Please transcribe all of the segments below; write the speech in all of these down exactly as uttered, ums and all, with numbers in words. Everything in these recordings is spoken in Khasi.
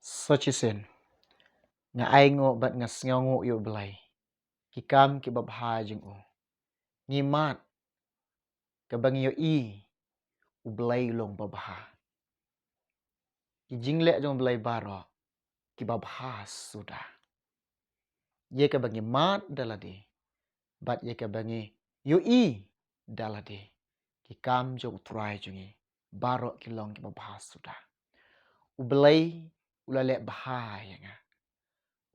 Sa shisien, nga ainguh bad nga sngewnguh ïa U Blei, ki kam kiba bha jong u. Ngi mad kaba ngi ïohi U Blei u long babha. Ki jingleh jong U Blei baroh kiba bha suda. Ïa kaba ngi mad da lade bad ïa kaba ngi ïohi da lade, ki kam jong U Trai jong ngi baroh ki long kiba bha suda. U Blei u la leh bha ïa nga.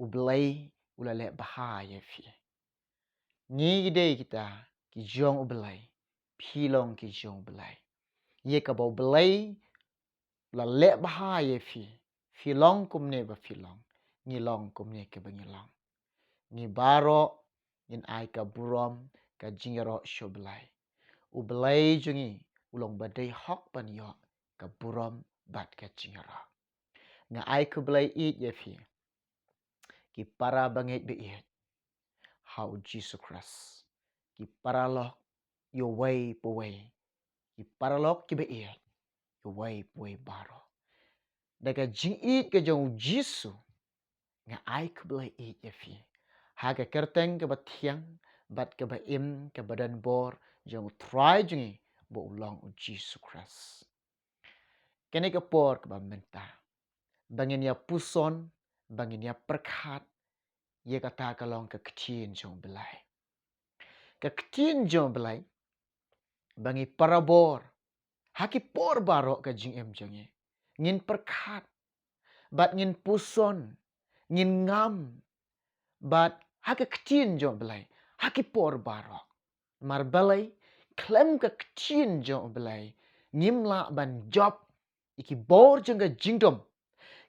U Blei u la leh bha ïa phi. Ngi ki dei kita ki jong U Blei, phi long ki jong U Blei. Ïa kaba U Blei u la leh bha ïa phi, phi long kumne ba phi long, ngi long kumne kaba ngi long. Ngi baroh ngin ai ka burom, ka jingïaroh sha U Blei. U Blei jong ngi u long ba dei hok ban ïoh ka burom bad ka jingïaroh. Nga ai khublei ïeit ïa phi, ki para bangeit ba ïeit ha U Jisu Khrist, ki paralok ïa uwei pa uwei, ki paralok kiba ïeit ïa uwei pa uwei baroh. Da ka jingïeit ka jong U Jisu, nga ai khublei ïeit ïa phi ha ka kyrteng kaba thiang bad kaba im, kaba don bor jong U Trai jong ngi ba u long U Jisu Khrist. Kane ka por kaba mynta, ba ngin ïa puson, ba ngin ïa pyrkhat ïa kata ka long ka ktien jong U Blei. Ka ktien jong U Blei ba ngi parabor ha ki por baroh ka jingim jong ngi ngin pyrkhat bad ngin puson, ngin ngam bad ha ka ktien jong U Blei ha ki por baroh. Namar balei? Khlem ka ktien jong U Blei ngim lah ban jop ïa ki bor jong ka jingdum.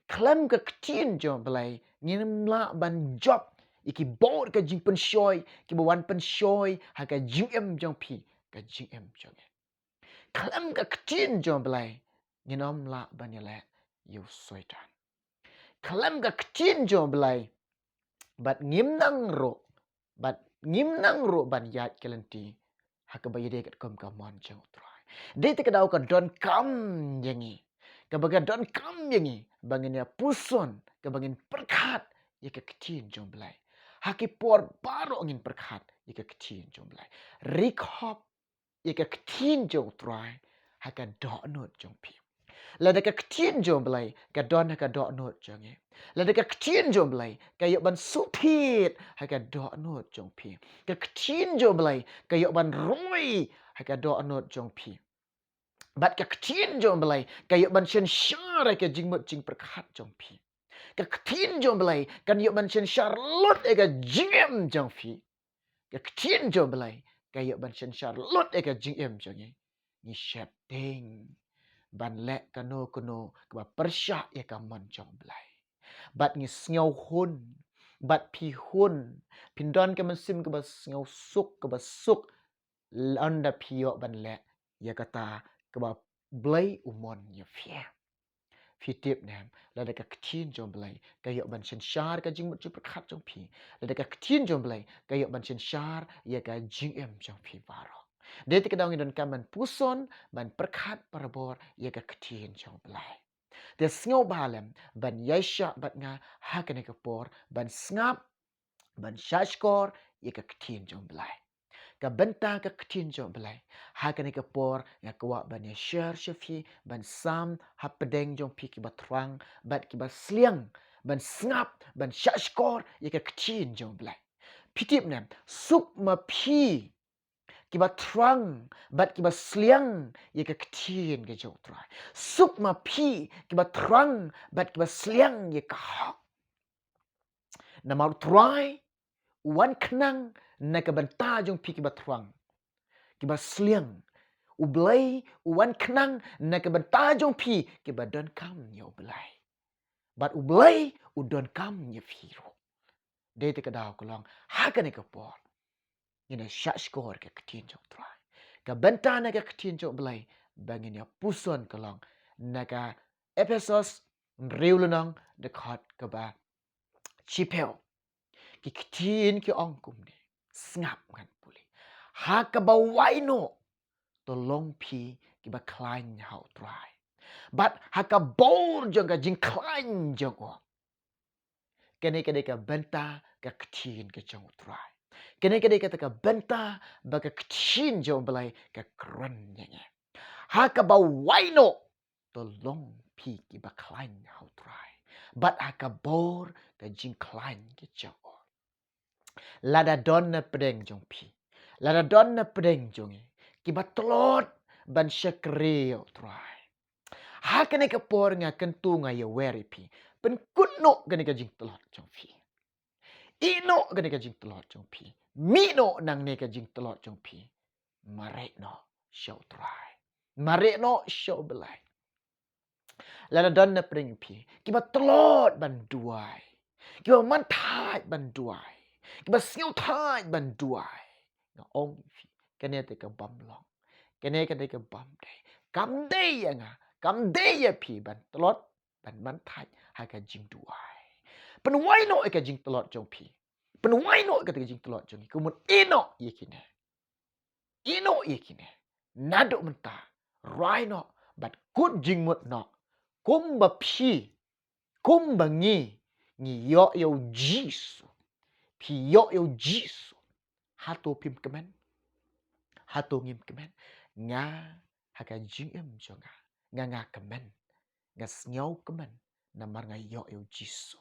Khlem ka ktien jong U Blei ngim lah ban jop ïa ki bor ka jingpynshoi kiba wan pynshoi ha ka jingim jong phi, ka jingim jong ngi. Khlem ka ktien jong U Blei ngin ym lah ban ïaleh ïa u Soitan. Khlem ka ktien jong U Blei bad ngim nang ruh, bad ngim nang ruh ban ïaid ka lynti ha kaba ïadei katkum ka mon jong U Trai. Dei te ka daw ka donkam ïa ngi, kaba ka donkam ïa ngi ba ngin ïa puson, kaba ngin pyrkhat ïa ka ktien jong U Blei. Ha ki por baroh ngin pyrkhat ïa ka ktien jong U Blei. Rikhop ïa ka ktien jong U Trai ha ka dohnud jong phi. Lada ka ktien jong U Blei ka don ha ka dohnud jong ngi, lada ka ktien jong U Blei ka ïoh ban suthied ha ka dohnud jong phi, ka ktien jong U Blei ka ïoh ban roi ha ka dohnud jong phi, bad ka ktien jong U Blei ka ïoh ban synshar ha ka jingmut jingpyrkhat jong phi, ka ktien jong U Blei kan ïoh ban synshar lut ha ka jingim jong phi, ka ktien jong U Blei ka ïoh ban synshar lut ha ka jingim jong ngi, ngi sheptieng ban leh kano kano kaba pyrshah ïa ka mon jong U Blei. Bad ngi sngew hun, bad phi hun, phin don ka mynsiem kaba sngew suk, kaba suk, lada phi ïoh ban leh ïa kata kaba U Blei u mon ïa phi. Phi tip ne em, lada ka ktien jong U Blei ka ïoh ban synshar ka jingmut jingpyrkhat jong phi, lada ka ktien jong U Blei ka ïoh ban synshar ïa ka jingim jong phi baroh. Dei te ka daw ngi donkam ban puson, ban pyrkhat barabor ïa ka ktien jong U Blei. Te sngewbha lem ban ïaishah bad nga ha kane ka por, ban sngap, ban shahshkor ïa ka ktien jong U Blei. Ka bynta ka ktien jong U Blei ha kane ka por nga kwah ban ïa share sha phi, ban sam hapdeng jong phi kiba thrang bad kiba sliang, ban sngap, ban shahshkor ïa ka ktien jong U Blei. Phi tip ne em, suk ma phi kiba thrang bad kiba sliang ïa ka ktien ka jong U Trai. Suk ma phi kiba thrang bad kiba sliang ïa ka hok. Namar U Trai u wan khnang na ka bynta jong phi kiba thrang, kiba sliang. U Blei u wan khnang na ka bynta jong phi kiba donkam ïa U Blei. Bad U Blei u donkam ïa phi ruh. Dei te ka daw ka long ha kane ka por ngin ïa shahshkor ka ktien jong U Trai. Ka bynta na ka ktien jong U Blei ba ngin ïa puson ka long na ka Ephesos hynriew lynnong, dkhot kaba shiphew. Ki ktien ki ong kumne, sngap ngan pule. Ha kaba wai noh, to long phi kiba khlaiñ ha U Trai. Bad ha ka bor jong ka jingkhlaiñ jong u. Kane ka dei ka bynta ka ktien ka jong U Trai. Kane ka dei kata ka bynta ba ka ktien jong U Blei ka kren ïa ngi. Ha kaba wai noh, to long phi kiba khlaiñ ha U Trai. Bad ha ka bor ka jingkhlaiñ ka jong u. Lada don na pdeng jong phi, lada don na pdeng jong ngi kiba tlot ban shakri ïa U Trai, ha kane ka por nga kyntu, nga ïawer ïa phi, pynkut noh kane ka jingtlot jong phi. Ïeh noh kane ka jingtlot jong phi. Mih noh nangne ka jingtlot jong phi. Mareh noh sha U Trai. Mareh noh sha U Blei. Lada don na pdeng phi kiba tlot ban duwai, kiba man thait ban duwai, kiba sngewthait ban duwai, nga ong ïa phi, kane te ka bym long. Kane ka dei ka bym dei. Kam dei ïa nga, kam dei ïa phi ban tlot ban man thait ha ka jingduwai. Pynwai noh ïa ka jingtlot jong phi. Pynwai noh ïa ka jingtlot jong ngi. Kumno? Ïeh noh ïa kine. Ïeh noh ïa kine. Naduh mynta, rai noh bad kut jingmut noh. Kumba phi, kumba ngi, ngi ïoh ïa U Jisu. Phi ïoh ïa U Jisu. Hato phim kmen? Hato ngim kmen? Nga, ha ka jingim jong nga, nga, nga kmen. Nga sngewkmen namar nga ïoh ïa U Jisu.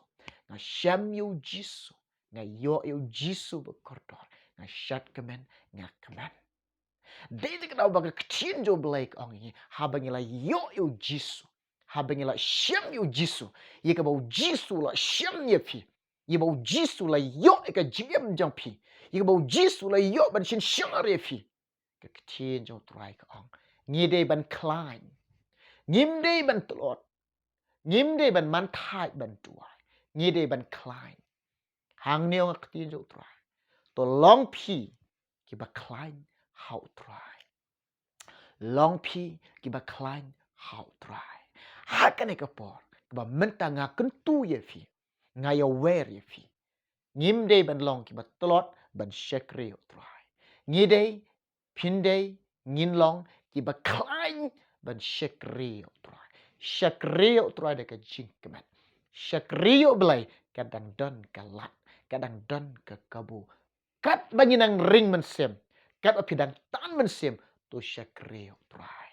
Nga shem ïa U Jisu. Nga ïoh ïa U Jisu ba kordor. Nga shad kmen, nga kmen. Dei te ka daw ba ka ktien jong U Blei ka ong ïa ngi, haba ngi la ïoh ïa U Jisu, haba ngi la shem ïa U Jisu, ïa kaba U Jisu la shem ïa phi, ïa ba U Jisu la ïoh ïa ka jingim jong phi, ïa kaba U Jisu la ïoh ban synshar ïa phi. Ka ktien jong U Trai ka ong, ngi dei ban khlaiñ. Ngim dei ban tlot. Ngim dei ban man thait ban duwai. Ngi dei ban khlaiñ. Hangne ong ka ktien jong U Trai, to long phi kiba khlaiñ ha U Trai. Long phi kiba khlaiñ ha U Trai. Ha kane ka por kaba mynta nga kyntu ïa phi, nga ïawer ïa phi, ngim dei ban long kiba tlot ban shakri ïa U Trai. Ngi dei, phin dei, ngin long kiba khlaiñ ban shakri ïa U Trai. Shakri ïa U Trai da ka jingkmen. Shakri ïa U Blei ka dang don ka lad, ka dang don ka kabu. Katba ngi nang ring mynsiem, katba phi dang tan mynsiem, to shakri ïa U Trai.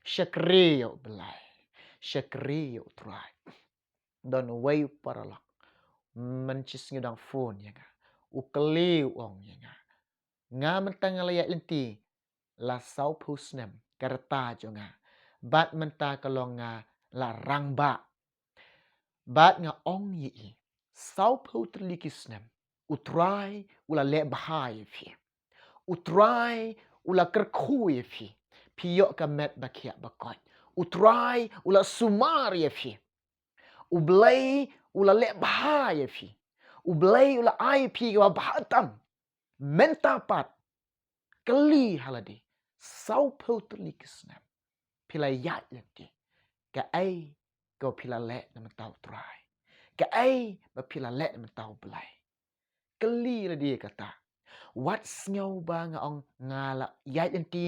Shakri ïa U Blei. Shakri ïa U Trai. Don uwei u paralok, mynta shi sngi u dang phone ïa nga. U kylli, u ong ïa nga, nga mynta nga la ïaid lynti la sawphew snem ka rta jong nga. Bad mynta ka long nga la rangbah. Bad nga ong ïa i, sawphew tylli ki snem U Trai u la leh bha ïa phi. U Trai u la kyrkhu ïa phi. Phi ïoh ka met ba khiah ba koit. U Trai u la sumar ïa phi. U Blei u la leh bha ïa phi. U Blei u la ai ïa phi kaba bha tam. Mynta pat, kylli ha lade, sawphew tylli ki snem phi la ïaid lynti, kaei kaba phi la leh na bynta U Trai? Kaei ba phi la leh na bynta U Blei? Kylli lade kata. Wat sngew ba nga ong nga la ïaid lynti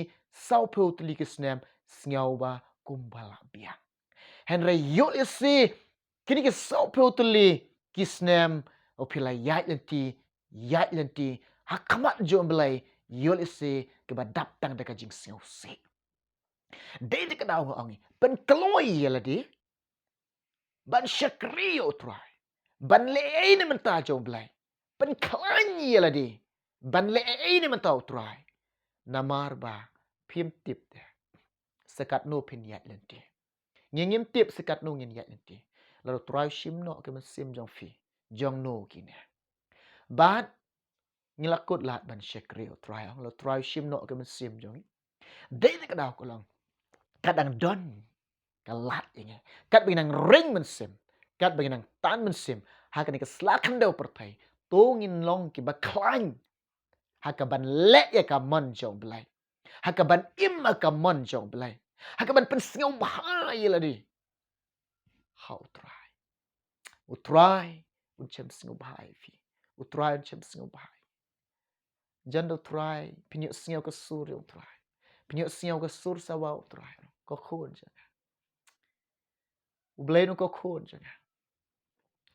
sawphew tylli ki snem, sngew ba kumba la biang. Hynrei ïoh lehse kine ki sawphew tylli ki snem ba phi la ïaid lynti, ïaid lynti ha khmat jong U Blei, ïoh lehse kiba dap tang da ka jingsngewsih. Dei te ka daw nga ong, pynkloi ïa lade ban shakri ïa U Trai, ban leh ei na bynta jong U Blei. Pynkhlaiñ ïa lade ban leh ei na bynta U Trai. Namar ba phim tip te sa katno phin ïaid lynti. Ngi ngim tip sa katno ngin ïaid lynti. Lada U Trai u shim noh ka mynsiem jong phi, jong no kine? Bad ngi la kut lad ban shakri ïa U Trai, ong, lada U Trai u shim noh ka mynsiem jong ngi. Dei te ka daw ka long, ka dang don ka lad ïa ngi. Katba ngi nang ring mynsiem, katba ngi nang tan mynsiem ha kane ka sla khyndew pyrthei, to ngin long kiba khlaiñ ha kaban leh ïa ka mon jong U Blei, ha kaban im ha ka mon jong U Blei, ha kaban pynsngewbha ïa lade ha U Trai. U Trai un shem sngewbha ïa phi. U Trai un shem sngewbha ïa phi. Jan da U Trai, pynïohsngew ka sur ïa U Trai. Pynïohsngew ka sur sawa U Trai. Ko khun jong nga, U Blei un ong ko khun jong nga,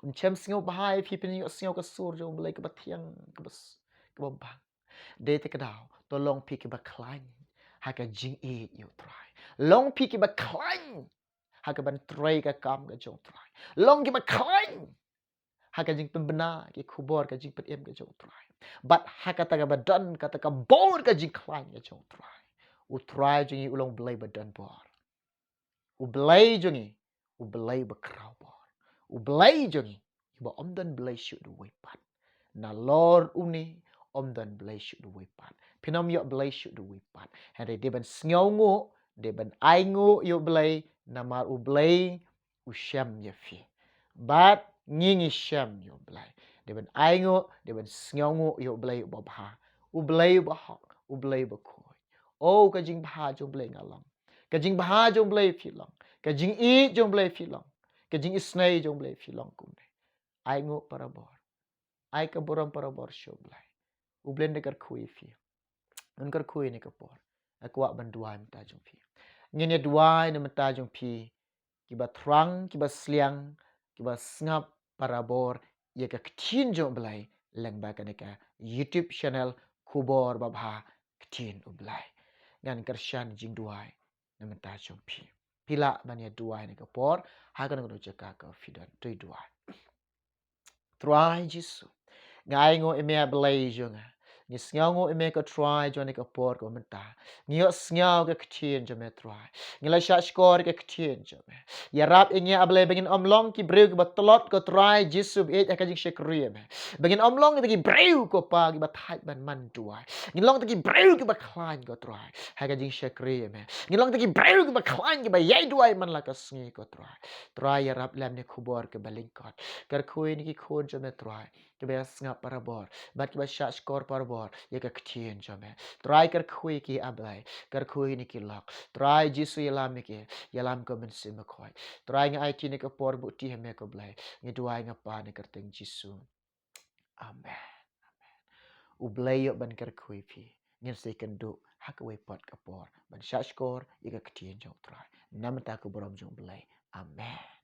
un shem sngewbha ïa phi, phin ïohsngew ka sur jong U Blei kaba thiang, kaba s-, kaba bang. Dei te ka daw, to long phi kiba khlaiñ ha ka jingïeit ïa U Trai. Long phi kiba khlaiñ ha kaban trei ka kam ka jong U Trai. Long kiba khlaiñ ha ka jingpynbna ki khubor ka jingpynim ka jong U Trai. Bad ha kata kaba don kata ka bor ka jingkhlaiñ ka jong U Trai. U Trai jong ngi u long U Blei ba don bor. U Blei jong ngi u Blei ba khraw bor. U Blei jong ngi uba ym don Blei shuh da uwei pat. Nalor une ym don Blei shuh da uwei pat. Phin ym ïoh Blei shuh da uwei pat. Hynrei dei ban sngewnguh, dei ban ainguh ïa U Blei, namar U Blei u shem ïa phi. Bad ngi ngi shem ïa U Blei. Dei ban ainguh, dei ban sngewnguh ïa U Blei uba bha, U Blei uba hok, U Blei uba khuid. O, ka jingbha jong U Blei nga long. Ka jingbha jong U Blei phi long. Ka jingïeit jong U Blei phi long. Ka jingisynei jong U Blei phi long kumne. Ainguh parabor. Ai ka burom parabor sha U Blei. U Blei un da kyrkhu ïa phi. Un kyrkhu ïa ngi ka por. Nga kwah ban duwai mynta jong phi. Ngin ïa duwai na mynta jong phi, kiba thrang, kiba sliang, kiba sngap parabor ïa ka ktien jong U Blei lyngba kane ka YouTube channel Khubor Babha Ktien U Blei. Ngan kyrshan jingduwai na mynta jong phi. Phi lah ban ïa duwai na ka por, ha kano kano jaka ka phi don, to ïa duwai. Trai Jisu, nga ainguh ïa me, Blei jong nga. Ngi sngewnguh ïa me, ko Trai, jong kane ka por kaba mynta. Ngi ïohsngew ka ktien jong me, Trai. Ngi la shahshkor ïa ka ktien jong me. Ïarap ïa ngi, A Blei, ba ngin ym long ki briew kiba tlot, ko Trai Jisu, ba ïeit ha ka jingshakri ïa me. Ba ngin ym long kita ki briew, ko Pa, kiba thait ban man duwai. Ngin long kita ki briew kiba khlaiñ, ko Trai, ha ka jingshakri ïa me. Ngin long kita ki briew kiba khlaiñ, kiba ïai duwai man la ka sngi, ko Trai. Trai, ïarap lem ïa kane ka khubor kaba lyngkot. Kyrkhu ïa kine ki khun jong me, Trai, kiba ïa sngap parabor bad kiba shahshkor parabor ïa ka ktien jong me. Trai, kyrkhu ïa ki, A Blei. Kyrkhu ïa kine ki lok. Trai Jisu, ïalam ïa ki. Ïalam, ko Mynsiem Bakhuid. Trai, nga aiti kane ka por bad kti ha me, ko Blei. Ngi duwai, nga pan ha ka kyrteng Jisu. Amen. Amen. U Blei u ïoh ban kyrkhu ïa phi. Ngin sa ïakynduh ha kawei pat ka por ban shahshkor ïa ka ktien jong U Trai. Na ka bynta ka burom jong U Blei. Amen.